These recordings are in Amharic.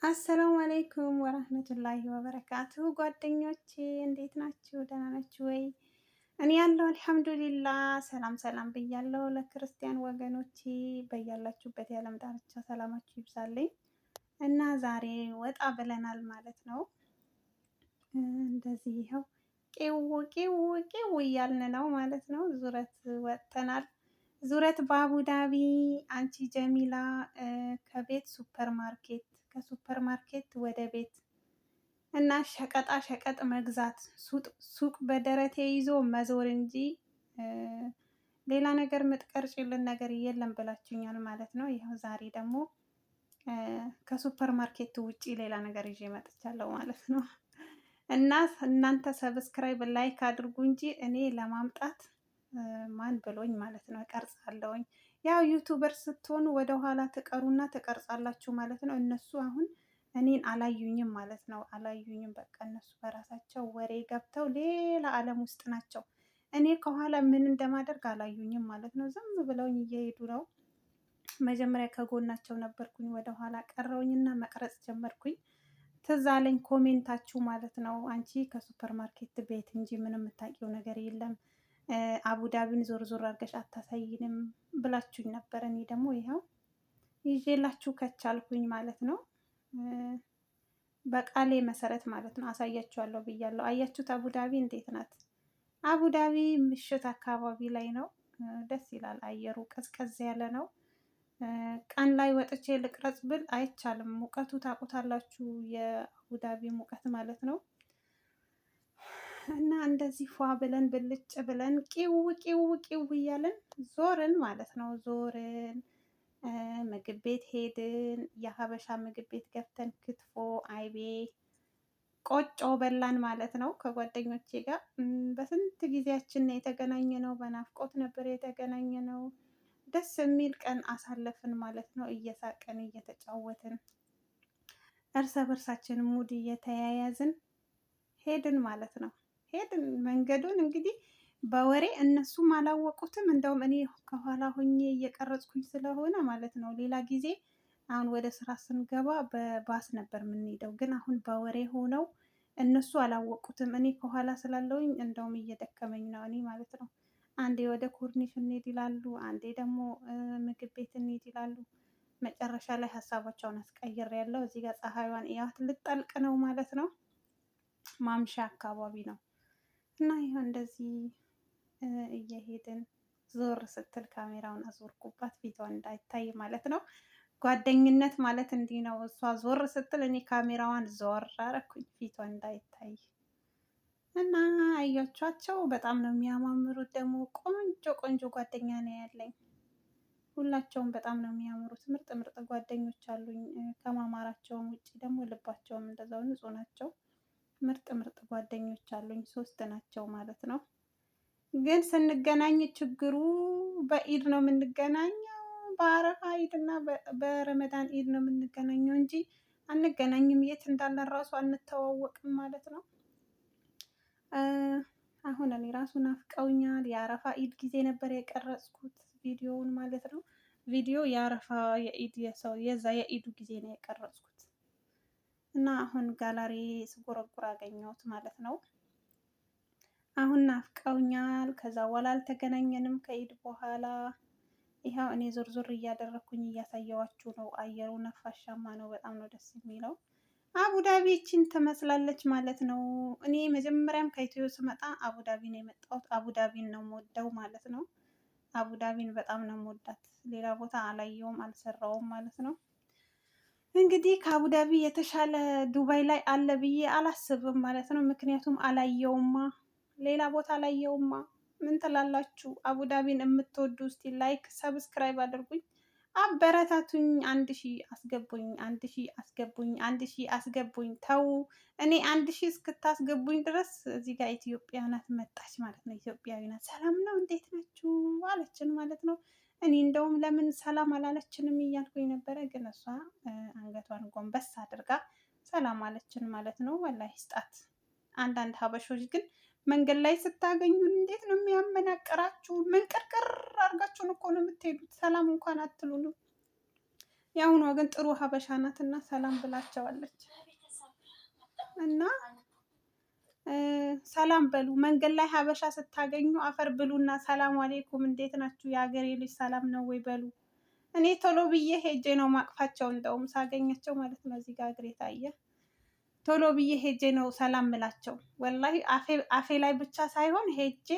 السلام عليكم ورحمة الله وبركاته። ጓደኞቼ እንዴት ናችሁ? ደህና ናችሁ ወይ? እኔ ያለው الحمد لله። ሰላም ሰላም ብያለሁ ለክርስቲያን ወገኖቼ፣ በያላችሁበት የዓለም ዳርቻ ሰላማችሁ ይብዛልኝ። እና ዛሬ ወጣ ብለናል ማለት ነው። እንደዚህ ይኸው ቄው ቄው ቄው እያልን ነው ማለት ነው። ዙረት ወጥተናል። ዙረት በአቡዳቢ አንቺ ጀሚላ ከቤት ሱፐር ማርኬት፣ ከሱፐር ማርኬት ወደ ቤት እና ሸቀጣ ሸቀጥ መግዛት፣ ሱቅ በደረቴ ይዞ መዞር እንጂ ሌላ ነገር ምትቀርጭልን ነገር የለም ብላችሁኛል ማለት ነው። ይኸው ዛሬ ደግሞ ከሱፐር ማርኬት ውጪ ሌላ ነገር ይዤ መጥቻለሁ ማለት ነው። እና እናንተ subscribe like አድርጉ እንጂ እኔ ለማምጣት ማን ብሎኝ ማለት ነው እቀርጻለሁኝ። ያው YouTuber ስትሆኑ ወደኋላ ትቀሩና ትቀርጻላችሁ ማለት ነው። እነሱ አሁን እኔን አላዩኝም ማለት ነው። አላዩኝም፣ በቃ እነሱ በራሳቸው ወሬ ገብተው ሌላ ዓለም ውስጥ ናቸው። እኔ ከኋላ ምን እንደማደርግ አላዩኝም ማለት ነው። ዝም ብለውኝ እየሄዱ ነው። መጀመሪያ ከጎናቸው ነበርኩኝ፣ ወደኋላ ቀረውኝና መቅረጽ ጀመርኩኝ። ትዝ አለኝ comment ኣችሁ ማለት ነው። አንቺ ከሱፐር ማርኬት ቤት እንጂ ምንም የምታውቂው ነገር የለም፣ አቡዳቢን ዞር ዞር አድርገሽ አታሳይንም ብላችሁኝ ነበር። እኔ ደግሞ ይኸው ይዤላችሁ ከቻልኩኝ ማለት ነው። በቃሌ መሰረት ማለት ነው አሳያችኋለሁ ብያለሁ። አያችሁት አቡዳቢ እንዴት ናት? አቡዳቢ ምሽት አካባቢ ላይ ነው። ደስ ይላል። አየሩ ቀዝቀዝ ያለ ነው። ቀን ላይ ወጥቼ ልቅረጽ ብል አይቻልም። ሙቀቱ ታውቁታላችሁ፣ የአቡዳቢ ሙቀት ማለት ነው። እና እንደዚህ ፏ ብለን ብልጭ ብለን ቂው ቂው ቂው እያለን ዞርን ማለት ነው። ዞርን፣ ምግብ ቤት ሄድን። የሀበሻ ምግብ ቤት ገብተን ክትፎ፣ አይቤ፣ ቆጮ በላን ማለት ነው ከጓደኞቼ ጋር። በስንት ጊዜያችን ነው የተገናኘ ነው። በናፍቆት ነበር የተገናኘ ነው። ደስ የሚል ቀን አሳለፍን ማለት ነው። እየሳቅን እየተጫወትን እርሰ በርሳችን mood እየተያያዝን ሄድን ማለት ነው። ሄድን መንገዱን እንግዲህ በወሬ እነሱም አላወቁትም። እንደውም እኔ ከኋላ ሆኜ እየቀረጽኩኝ ስለሆነ ማለት ነው። ሌላ ጊዜ አሁን ወደ ስራ ስንገባ በባስ ነበር የምንሄደው፣ ግን አሁን በወሬ ሆነው እነሱ አላወቁትም። እኔ ከኋላ ስላለውኝ እንደውም እየደከመኝ ነው እኔ ማለት ነው። አንዴ ወደ ኮርኒሽ እንሂድ ይላሉ፣ አንዴ ደግሞ ምግብ ቤት እንሂድ ይላሉ። መጨረሻ ላይ ሀሳባቸውን አስቀይሬያለሁ። እዚህ ጋር ፀሐይዋን እያት ልጠልቅ ነው ማለት ነው። ማምሻ አካባቢ ነው እና ይኸው እንደዚህ እየሄድን ዞር ስትል ካሜራውን አዞርኩባት ፊቷ እንዳይታይ ማለት ነው። ጓደኝነት ማለት እንዲህ ነው። እሷ ዞር ስትል እኔ ካሜራዋን ዞር አረኩኝ ፊቷ እንዳይታይ እና አያቿቸው በጣም ነው የሚያማምሩት። ደግሞ ቆንጆ ቆንጆ ጓደኛ ነው ያለኝ። ሁላቸውም በጣም ነው የሚያምሩት። ምርጥ ምርጥ ጓደኞች አሉኝ። ከማማራቸውም ውጭ ደግሞ ልባቸውም እንደዛው ንጹህ ናቸው። ምርጥ ምርጥ ጓደኞች አሉኝ። ሶስት ናቸው ማለት ነው። ግን ስንገናኝ ችግሩ በኢድ ነው የምንገናኘው። በአረፋ ኢድ እና በረመዳን ኢድ ነው የምንገናኘው እንጂ አንገናኝም። የት እንዳለን ራሱ አንተዋወቅም ማለት ነው። አሁን እኔ ራሱ ናፍቀውኛል። የአረፋ ኢድ ጊዜ ነበር የቀረጽኩት ቪዲዮውን ማለት ነው። ቪዲዮ የአረፋ የኢድ የሰው የዛ የኢዱ ጊዜ ነው የቀረጽኩት እና አሁን ጋላሪ ስጎረጉር አገኘሁት ማለት ነው። አሁን ናፍቀውኛል። ከዛ በኋላ አልተገናኘንም ከኢድ በኋላ። ይኸው እኔ ዞር ዞር እያደረግኩኝ እያሳየዋችሁ ነው። አየሩ ነፋሻማ ነው። በጣም ነው ደስ የሚለው። አቡዳቢ ይችን ትመስላለች ማለት ነው። እኔ መጀመሪያም ከኢትዮ ስመጣ አቡዳቢ ነው የመጣሁት። አቡዳቢን ነው የምወደው ማለት ነው። አቡዳቢን በጣም ነው የምወዳት። ሌላ ቦታ አላየውም አልሰራውም ማለት ነው። እንግዲህ ከአቡዳቢ የተሻለ ዱባይ ላይ አለ ብዬ አላስብም ማለት ነው። ምክንያቱም አላየውማ፣ ሌላ ቦታ አላየውማ። ምን ትላላችሁ? አቡዳቢን የምትወዱ እስቲ like subscribe አድርጉኝ፣ አበረታቱኝ። 1000 አስገቡኝ፣ 1000 አስገቡኝ፣ 1000 አስገቡኝ። ተው እኔ 1000 እስክታስገቡኝ ድረስ እዚህ ጋር ኢትዮጵያ ናት መጣች ማለት ነው። ኢትዮጵያዊ ናት። ሰላም ነው እንዴት ናችሁ አለችን ማለት ነው። እኔ እንደውም ለምን ሰላም አላለችንም እያልኩኝ ነበረ፣ ግን እሷ አንገቷን ጎንበስ አድርጋ ሰላም አለችን ማለት ነው። ወላሂ ስጣት። አንዳንድ ሀበሾች ግን መንገድ ላይ ስታገኙን እንዴት ነው የሚያመናቅራችሁ? ምንቅርቅር አድርጋችሁን እኮ ነው የምትሄዱት። ሰላም እንኳን አትሉንም። የአሁኗ ግን ጥሩ ሀበሻ ናት እና ሰላም ብላቸዋለች። እና ሰላም በሉ። መንገድ ላይ ሀበሻ ስታገኙ አፈር ብሉና ሰላም አሌይኩም እንዴት ናችሁ የሀገሬ ልጅ ሰላም ነው ወይ በሉ። እኔ ቶሎ ብዬ ሄጄ ነው ማቅፋቸው፣ እንደውም ሳገኛቸው ማለት ነው። እዚህ ጋር እግሬ ታየ። ቶሎ ብዬ ሄጄ ነው ሰላም ምላቸው። ወላሂ አፌ ላይ ብቻ ሳይሆን ሄጄ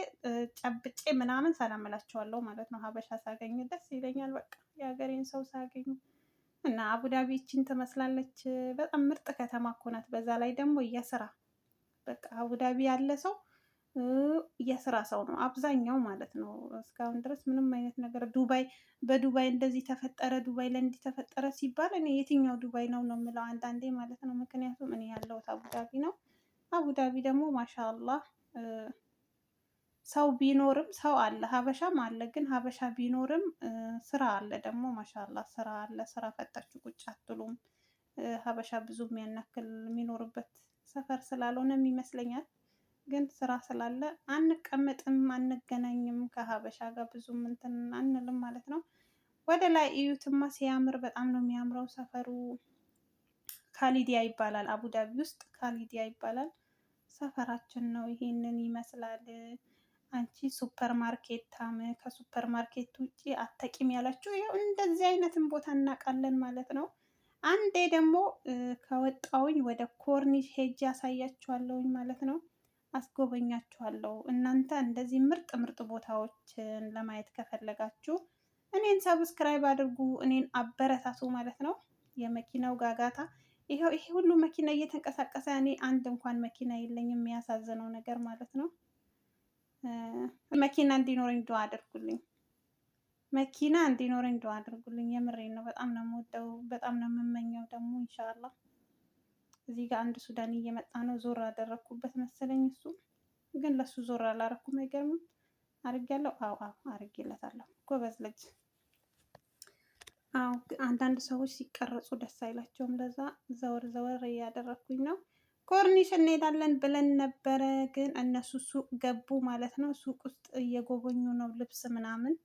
ጨብጬ ምናምን ሰላም ምላቸዋለሁ ማለት ነው። ሀበሻ ሳገኝ ደስ ይለኛል። በቃ የሀገሬን ሰው ሳገኝ። እና አቡዳቢ ይቺን ትመስላለች። በጣም ምርጥ ከተማ እኮ ናት። በዛ ላይ ደግሞ የስራ በቃ አቡዳቢ ያለ ሰው የስራ ሰው ነው አብዛኛው ማለት ነው። እስካሁን ድረስ ምንም አይነት ነገር ዱባይ በዱባይ እንደዚህ ተፈጠረ፣ ዱባይ ላይ እንዲህ ተፈጠረ ሲባል እኔ የትኛው ዱባይ ነው ነው የምለው አንዳንዴ ማለት ነው። ምክንያቱም እኔ ያለሁት አቡዳቢ ነው። አቡዳቢ ደግሞ ማሻአላህ ሰው ቢኖርም ሰው አለ፣ ሀበሻም አለ። ግን ሀበሻ ቢኖርም ስራ አለ ደግሞ ማሻአላህ ስራ አለ። ስራ ፈታችሁ ቁጭ አትሉም። ሀበሻ ብዙም ያናክል የሚኖርበት ሰፈር ስላልሆነም ይመስለኛል። ግን ስራ ስላለ አንቀመጥም፣ አንገናኝም ከሀበሻ ጋር ብዙም እንትን አንልም ማለት ነው። ወደ ላይ እዩትማ ሲያምር፣ በጣም ነው የሚያምረው ሰፈሩ። ካሊዲያ ይባላል፣ አቡዳቢ ውስጥ ካሊዲያ ይባላል ሰፈራችን ነው። ይሄንን ይመስላል። አንቺ ሱፐር ማርኬታም ከሱፐር ማርኬት ውጭ አታቂም ያላችሁ ያው እንደዚህ አይነትን ቦታ እናውቃለን ማለት ነው። አንዴ ደግሞ ከወጣውኝ ወደ ኮርኒሽ ሄጄ ያሳያችኋለሁኝ ማለት ነው። አስጎበኛችኋለሁ። እናንተ እንደዚህ ምርጥ ምርጥ ቦታዎችን ለማየት ከፈለጋችሁ እኔን subscribe አድርጉ፣ እኔን አበረታቱ ማለት ነው። የመኪናው ጋጋታ ይኸው፣ ይሄ ሁሉ መኪና እየተንቀሳቀሰ እኔ አንድ እንኳን መኪና የለኝም። የሚያሳዝነው ነገር ማለት ነው። መኪና እንዲኖረኝ ዱአ አድርጉልኝ። መኪና እንዲኖረኝ ዱአ አድርጉልኝ። የምሬን ነው። በጣም ነው የምወደው፣ በጣም ነው የምመኘው ደግሞ ኢንሻአላህ። እዚህ ጋር አንድ ሱዳኒ እየመጣ ነው። ዞር አደረግኩበት መሰለኝ። እሱ ግን ለሱ ዞር አላረኩም። አይገርምም? አድርጌያለሁ። አዎ አዎ አድርጌለታለሁ። ጎበዝ ልጅ። አዎ አንዳንድ ሰዎች ሲቀረጹ ደስ አይላቸውም። ለዛ ዘወር ዘወር እያደረግኩኝ ነው። ኮርኒሽ እንሄዳለን ብለን ነበረ፣ ግን እነሱ ሱቅ ገቡ ማለት ነው። ሱቅ ውስጥ እየጎበኙ ነው ልብስ ምናምን።